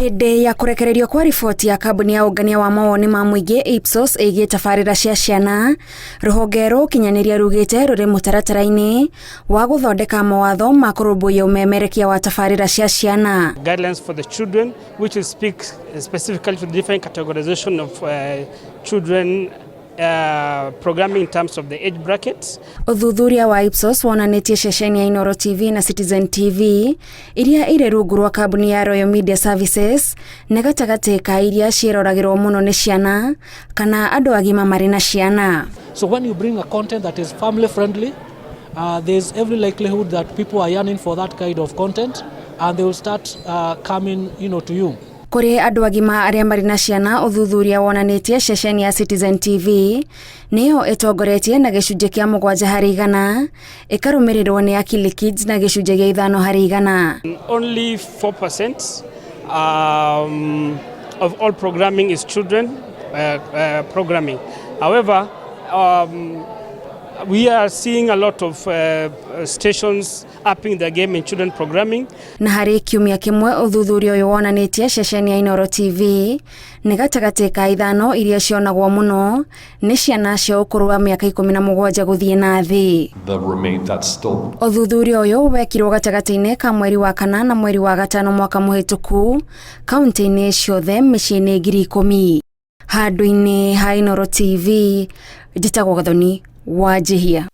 Hĩndĩ ya kũrekererio kwa riboti ya kambuni ya ũngania wa mawoni ma mũingĩ Ipsos ĩgiĩ tabarĩra cia ciana, rũhonge rwa ũkinyanĩria rugĩte rũrĩ mũtaratara-inĩ wa gũthondeka mawatho ma kũrũmbũiya ũmemerekia wa tabarĩra cia ciana. Guidelines for the children, which will speak specifically to the different categorization of children programming in terms of the age brackets. Ũthuthuria wa Ipsos wonanĩtie ceceni ya Inooro TV na Citizen TV iria irĩ rungu rwa kambuni ya Royal Media Services nĩ gatagatĩ ka iria ciĩroragĩrwo mũno nĩ ciana kana andũ agima marĩ na ciana. So when you bring a content that is family friendly, there's every likelihood that people are yearning for that kind of content and they will start coming to you. Kũrĩ andũ agima arĩa marĩ na ciana, ũthuthuria wonanĩtie ceceni ya Citizen TV nĩyo ĩtongoretie na gĩcunjĩ kĩa 7%, ĩkarũmĩrĩrwo nĩ Akili Kids na gĩcunjĩ gĩa 5%. Only 4% of all programming is children programming. However, we are seeing a lot of stations upping their game in children programming. Na harĩ kiumia kĩmwe, ũthuthuria ũyũ wonanĩtie ceceni ya Inooro TV nĩ gatagatĩ ka ithano iria cionagwo mũno nĩ ciana cia ũkũrũ wa mĩaka 17 gũthiĩ na thĩ. The remain that's still Ũthuthuria ũyũ wekirwo gatagatĩ-inĩ ka mweri wa kana na mweri wa gatano mwaka mũhĩtũku, kaunti-inĩ ciothe, mĩciĩ-inĩ 10,000. Handũ-inĩ ha Inooro TV, njĩtagwo Gathoni Wanjihia.